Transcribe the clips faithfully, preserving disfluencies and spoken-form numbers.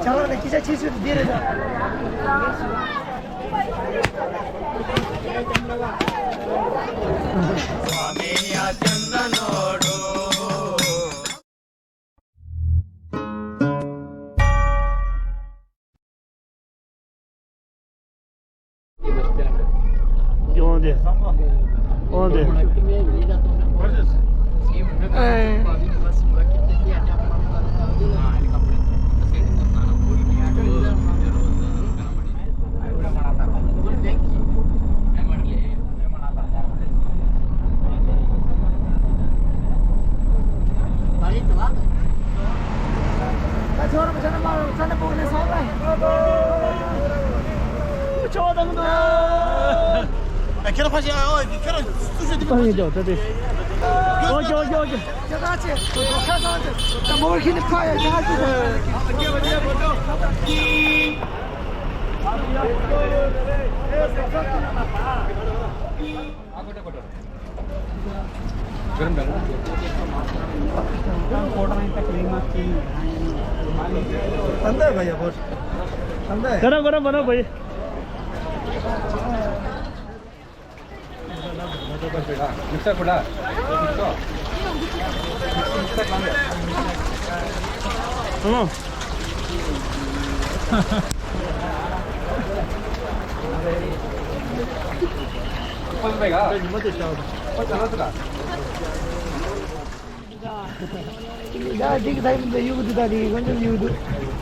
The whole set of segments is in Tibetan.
ཇ་ལག་ནས་སྐད་ཆ་ཆེ་ཤོས་དེ་རེད་ད། འོན་ཏེ། འོན་ཏེ། ཨེ། गरम गरम बनाओ भाई। मिक्सर पड़ा। हेलो। ད་འདི་གི་ད་ཡིན་ད་ཡུག་འདི་ད་འདི་དཀོན་མཆོག་ཡུག་འདུག་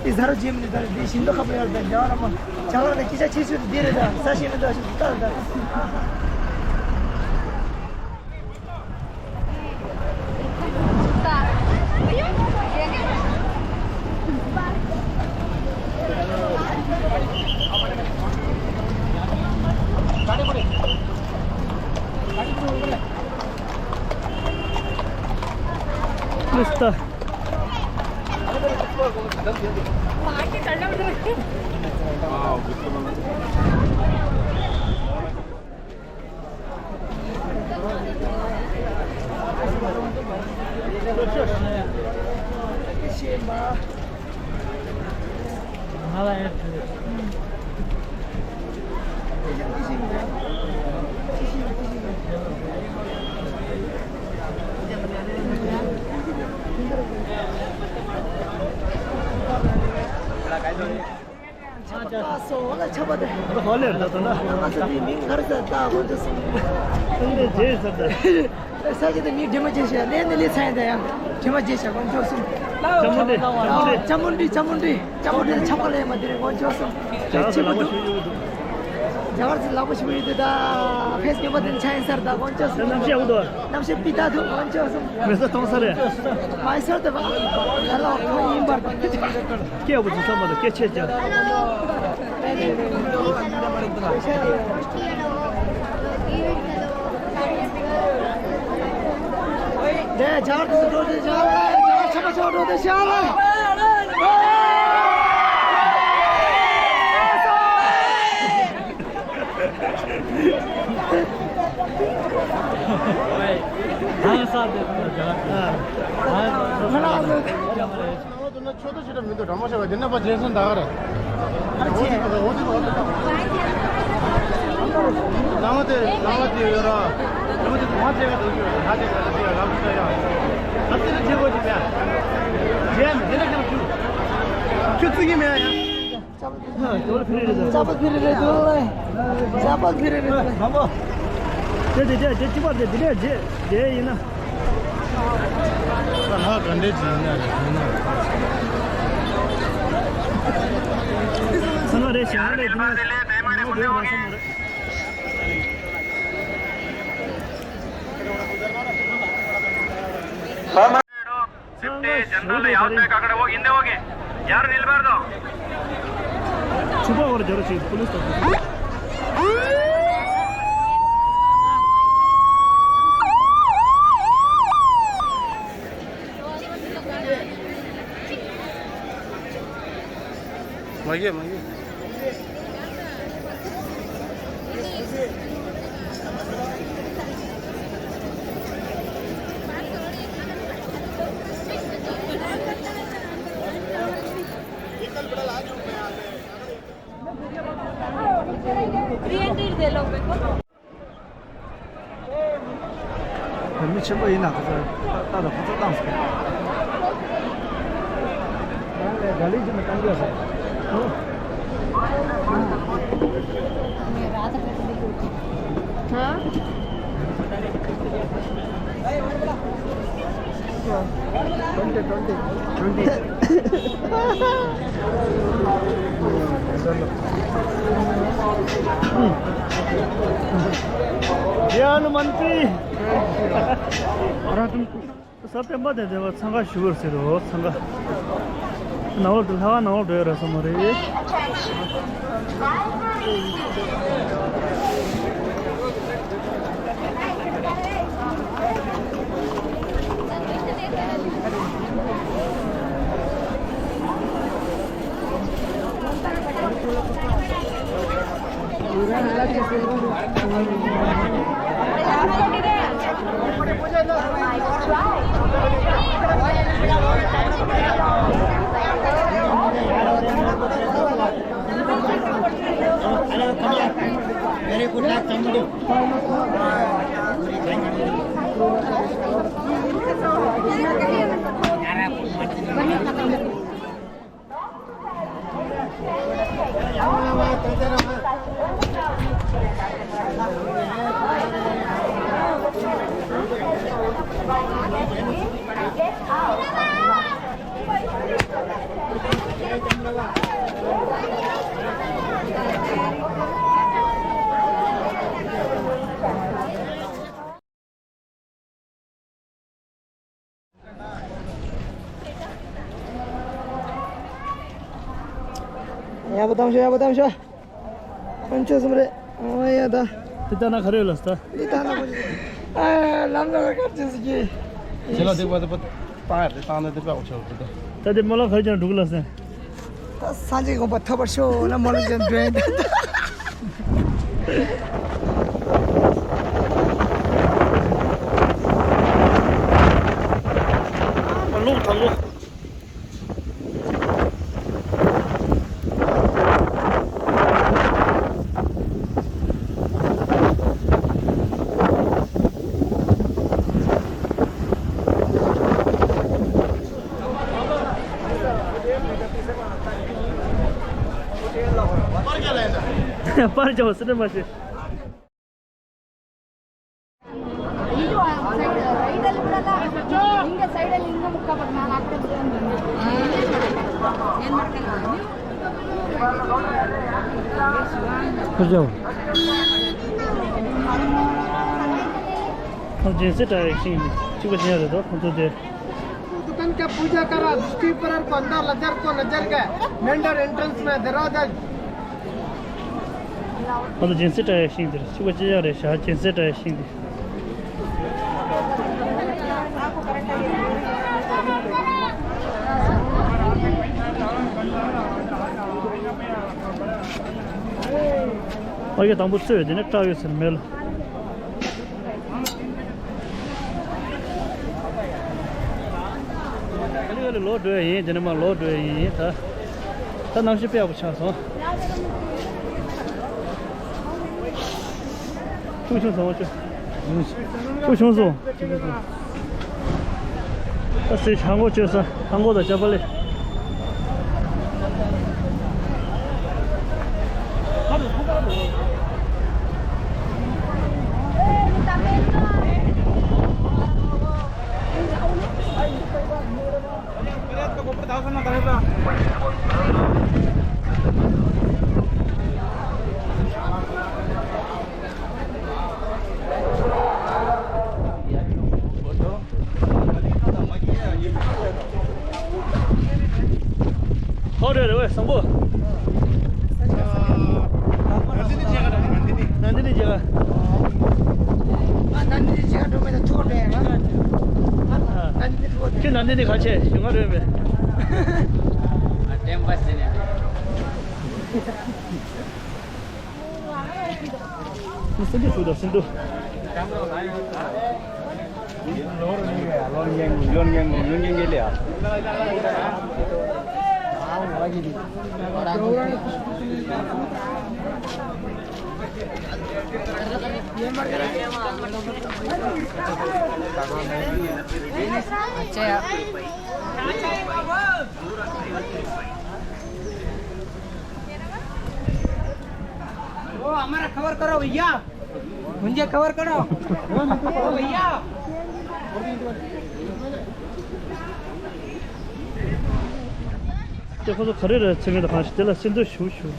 འདི་ཟ་རོ་བྱེད་མི་འདི་ད་འདི་ཞིམ་མདོག་ཁ་པོ་ཡོད་ད་རྒྱ་བ་ར་མ་ཇ་ལག་ནས་སྐད་ཆ་ཆེ་ཤོས་འདི་རེད་ད་ས་ཞེ་མི་འདུག་ཞིག་ད་ད། ཆགས་པ་སོ་ལ་ཆགས་པ་དེ། ཧོ་ལེར་ད་ད་ན། ང་ཚོ་དེ་མིང་ག་རེ་ཟེར་ད་དགོངས་དག་གསུངས། ཨ་ནི་རྗེས་ཟེར་ད། ས་ཆ་དེ་མིང་དྲི་མ་བརྗེད་ཤག་ལས་ནི་ལས་ཚན་དེ་ཡང་དྲི་མ་བརྗེད་ཤག་དགོངས་དག་གསུངས། ལྕམ་མོ་འདི་ལྕམ་མོ་འདི། ལྕམ་མོ་འདི་ལྕམ་མོ་འདི་ལྕམ་མོ་འདི་ཆགས་པ་ལས་མ་དེ་རེད་དགོངས་དག་གསུངས། ཇ་གར་ཚི་ལག་པ་ཞུ་ཡོད་འདུག་ཇ་གར་ཚི་ལག་པ་ཞུ་ཡོད་འདུག་ད་ཕེས་ཉོ་པ་དེ་ནི་ཆ་ཡིན་ཟེར་ད་དགོངས་དག་གསུངས། གནམ་གཤིས་ཡག་པོ་འདུག་གནམ་གཤིས་སྤུས་དག་འདུག་དགོངས་དག་གསུངས། མེ་ས་གཏོང་ས་རེད། མ་ཡིན་ཟེར་ད་བ། ད་ལོ་ཁོ་ཡིན་པར་ད། སྐད་བུ་ཚོ་ཚང་མ་ལ་སྐད་ཆེ་ཅག་དེ་ཇར་དུ་འགྲོ་དེ་ཇར་ལ་ཇར་ཆ་མ་ཆོག་འགྲོ་དེ་ཤ་ལ། ཧང་སང་དེ་ང་ལ་ཨ་ལོ། ང་ཚོ་ན་ཆོས་ཐོག་ཆོས་ཐོག་མི་འདུག་གྲོགས་མོ་ཆོས་པ་འདི་ནས་ཕར་རྗེས་སོང་ད་ག་རེད། ཨ་ཅེ། འོ་དེ་འོ་དེ་འོ་དེ། ནང་དེ་ནང་དེ་ཡོད་ར། ནང་དེ་མ་བྱེད་ག་འདུག་ཡོད་ད་དེ་ག་དེ་ལ་ལབ་ས་ཡ། ད་དེ་ལ་བྱེད་དགོས་ཀྱི་མེད། བྱེད་མི་དེ་ལ་ཁྱོད་ཁྱོད་ཁྱོད་བརྩི་གི་མེད་ཡ། ཅག་པ་ཕི་རི་རེད་དོ། ཅག་པ་ཕི་རི་རེད་དོ། ཅག་པ་ཕི་རི་རེད་དོ། དེ་དེ་དེ་དེ་གཅིག་པ་དེ་དེ་འདྲས་རྗེས་རྗེས་ཡིན་ན། ད་ལྷག་ག་འདྲས་ཅིག་ཡིན་ན་རེད་ཡིན་ན། ཚང་མ་རེད་ཞེ་ང་ལས་དེ་ནས་ང་འགྲོ་ཡོང་བ་སོང་མ་རེད། हाँ, मैं सिफ्टी जनरल याद में काकड़े वो इंदे होगी। यार निलबार दो। छुपा और जरा चीज पुलिस तक। मांगिए, मांगिए। བུད་མེད་ཆེན་པོ་ཡིན་ན་ཁོ་ཚོ་ལྟ་ད་ཁོ་ཚོ་བཏང་སོང་། རང་ལས་ག་ལེ་ཅི་མི་བཏང་རྒྱུ་ཟེར། ཧ། Twenty, twenty, twenty. ཡ་ནུ་མན་པི། ས་སྟོན་པ་དེ་དེ་བ་འཚང་ཁ་ཞུ་བར་ཟེར་རོ། འཚང་ཁ་ནང་ལོགས་འགྲོ། ལྷ་ཁང་ནང་ལོགས་འགྲོ་ཡ་ར་སོང་མ་རེད། Very good luck, Thammudu. ཡག་པོ་བཏང་ཤོག་ཡག་པོ་བཏང་ཤོག་དཀོན་མཆོག་གསུམ་རེད། ཨོ་ཡ་ད། དེ་ལྟ་ན་ག་རེ་ཡོད་ལ་ས། དེ་ལྟ་ན་ག་རེ་ཡོད། ཨ་ལམ་ལ་ག་ཅི་ཟིག་གི། ཁྱེད་ལ་དེ་པ་དེ་པ་བཏང་ཡ་དེ་བཏང་ན་དེ་པ་འོ་ཆོག་གི་ད། ད་དེ་མོ་ལ་ག་རེ་ཀྱང་འགྲུག་ལ་ས། ད་སངས་རྒྱས་དགོངས་པ་ཐོབ་པར་ཤོག་ན་མོ་ལ་ཅན་འགྲོ་ཡིན་ད། ལུག་དང་པོ། པར་རྒྱག་སྲིད་ནི་མ་ཤེས། ཁོ་ཚོ་ཇིན་སི་ཌའི་རེག་ཤན་གཅིག་པ་ཅི་ཡང་རེད་དོ། ཁོ་ཚོ་དེ། दुकान का पूजा करा, दृष्टि पर और को अंदर लजर को नजर गए, मेंढर एंट्रेंस में दरवाजा। ང་ཚོ་ཇིན་སི་ཌའི་རེག་ཤན་དེར་གཅིག་པ་ཅི་ཡང་རེད་ཤག་ཇིན་སི་ཌའི་རེག་ཤན་དེ། ཨ་ཡེ་དང་པོ་ཚོས་དེ་ནས་སྐྲག་ཡོད་ཟེར་མེད་ལ། ལོག་འགྲོ་ཡ་ཡིན། དེ་ནས་མར་ལོག་འགྲོ་ཡ་ཡིན། ད་ད་གནམ་གཤིས་དཔེ་ཡག་པོ་ཆགས་སོང་། ཆུ་ཆུང་སོང་ཆུ། ཆུ་ཆུང་སོང་། ད་སེ་ཧང་གོ་བཅོས་ས། ཧང་གོ་དང་ཅ་པ་ལེ། ཧོ་རེ་རེ་བས་བཟང་པོ། ནན་ཏི་ནི་མཇལ་ཁ་འགྲོ། ནན་ཏི་ནི་མཇལ་ཁ། ཨ་ནན་ཏི་ནི་མཇལ་ཁ་འགྲོ་མེད་ད་ཐུག་འགྲོ་ཡ་ང་། ཨ་ནན་ཏི་ནི་ཐུག་འགྲོ། ཁྱོད་ནན་ཏི་ནི་ག་ཆེ་ཞུ་ང་རེ་བས། ཨ་བསྟན་པ་ཟེར་ནས། སེ་འདུ་ཞུ་དང་སེ་འདུ། ओ, हमारा कवर करो भैया। मुझे कवर करो। ओ भैया। དེ་ཁོ་ཚོ་ག་རེ་རེད་ཚེ་མེད་དང་གང་ཞིག་དེ་ལ་སེམས་ཚོར་ཞུ་ཞུ།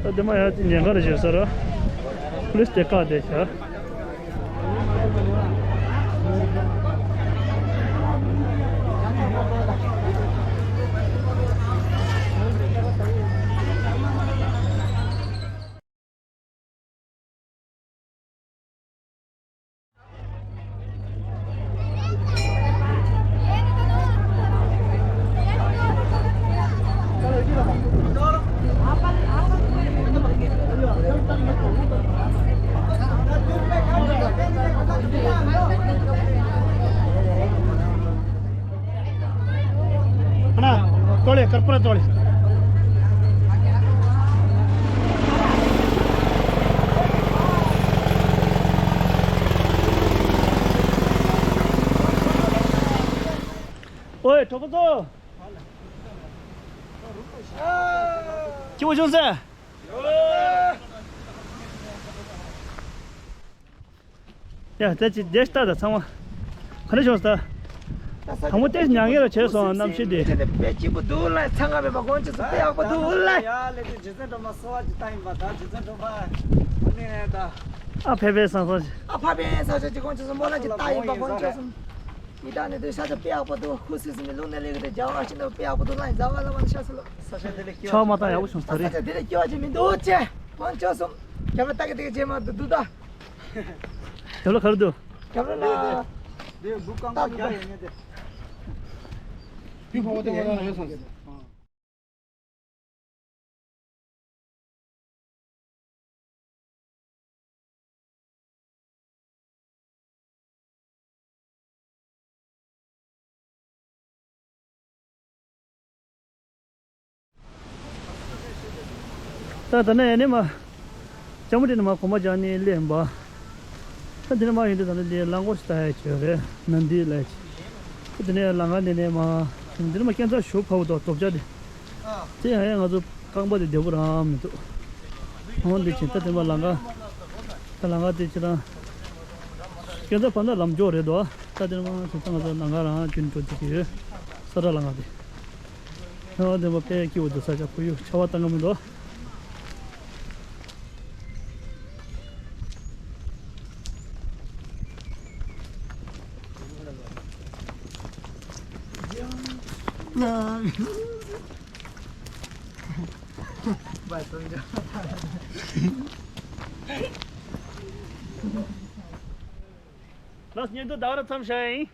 ད་དེ་མ་ཡང་ཉེན་ཁ་རེ་བྱེད་ས་ར། པུ་ལིས་དེ་བཀག་བསྡད་ཤག་ཁ་ན་ཏོ་ལེ་ཀར་པུ་ར་ཏོ་ལེ། ཨོའི་གྲོགས་པོ་ཚོ། སྐྱིད་པོ་བྱུང་ཟེར། ཡ་ད་ཅི་བསྡད་ཤག་ད་ཚང་མ། ག་རེ་བྱུང་ད། དང་པོ་ཏེ་མྱ་ངན་ལ་བྱས་སོང་གནམ་གཤིས་དེ། དཔེ་སྐྱིད་པོ་འདུག་ལ། ཚང་མ་བས་པ་དགོངས་ཅི་སོང་། དཔེ་ཡག་པོ་འདུག་ལ། ཡ་ལེ་དེ་རྗེ་བཙུན་སྒྲོལ་མ་གསོལ་བ་ཅིག་བཏང་ཡིན་པ། ད་རྗེ་བཙུན་སྒྲོལ་མ་ནས་ད། ཨ་ཕ་བས་སང་སང་ཞིག་ཨ་ཕ་བས་སང་ཞིག་དགོངས་ཅི་སོང་། སྨོན་ལམ་ཅིག་བཏང་ཡིན་པ་དགོངས་ཅི་སོང་། ཡི་དྭགས་ནི་དུ་ཤ་ཚ་དཔེ་ཡག་པོ་འདུག་ཁུ་སིམ་སིམ་ལུང་ནས་ལེགས་དེ་རྒྱ་བ་ཤིན་ཏུ་དཔེ་ཡག་པོ་འདུག་ལ། ཡིན་ཟ་བ་ལ་མ་ཤ་སི་ལོ། ས་ཆ་དེ་ལས་སྐྱོ་ཆ་མ་བཏང་ཡག་པོ་བྱུང་ས་རེད། ས་ཆ་དེ་ལས་སྐྱོ་ཆ་མི་འདུག་ཅེ། ཁོང་ཆོ་སོང་། རྒྱ་མ་ཏག་གི་ཏག་གི་རྗེས་མ་འདུག་འདུག་ད། རྒྱབ་ལ་ག་རེ་འདུག་རྒྱབ་ལ་ལ། དེ་འདུག་རྐང་པ་རྒྱ་ཡོད་ཉེ་དེ། ཕི་ཕོ་བ་དེ་ང་རང་ཡོད་སོང་ཟེར། ད་ད་ནས་ནི་མ། ལྕམ་མོ་དེ་ནི་མ་གོམ་པ་རྒྱག་ནི་སླེབས་པ། ད་དེ་ནས་མ་ཡོང་དུས་ད་ནི་དེ་རླངས་འཁོར་ཞིག་ལྟ་ཡ་བྱོས་རེད། ནན་དི་ལ་ཅི། ད་དེ་ནས་ལམ་ཁ་འདི་ནས་མ། དེ་ནས་མ་སྐས་འཛེག་ཞོ་ཕ་བུ་དང་རྡོ་བཅག་དེ། དེ་ཡང་ཡང་ང་ཚོ་རྐང་པ་དེ་བདེ་པོ་རང་མི་འདུག་འོ་འདི་ཕྱིན་ད་དེ་མ་ལམ་ཁ། ད་ལམ་ཁ་དེ་ཅི་དང་། སྐས་འཛེག་བར་ན་ལམ་མགྱོགས་རེད་དོ། ད་དེ་མ་ཚོ་ད་ང་ཚོ་ལམ་ཁ་རང་རྒྱུན་འགྲོ་བསྡད་ཀྱི་ཡོད། ས་ཁྲ་ལམ་ཁ་དེ། འོ་དེ་མ་དཔེ་སྐྱིད་པོ་འདུག་ས་ཆ་ཁོར་ཡུག་ཆར་པ་བཏང་གི་མི་འདུག་ལགས་སོ། བརྙན་ཐུང་ད་བར་མཚམས་བཞག་ཡིན།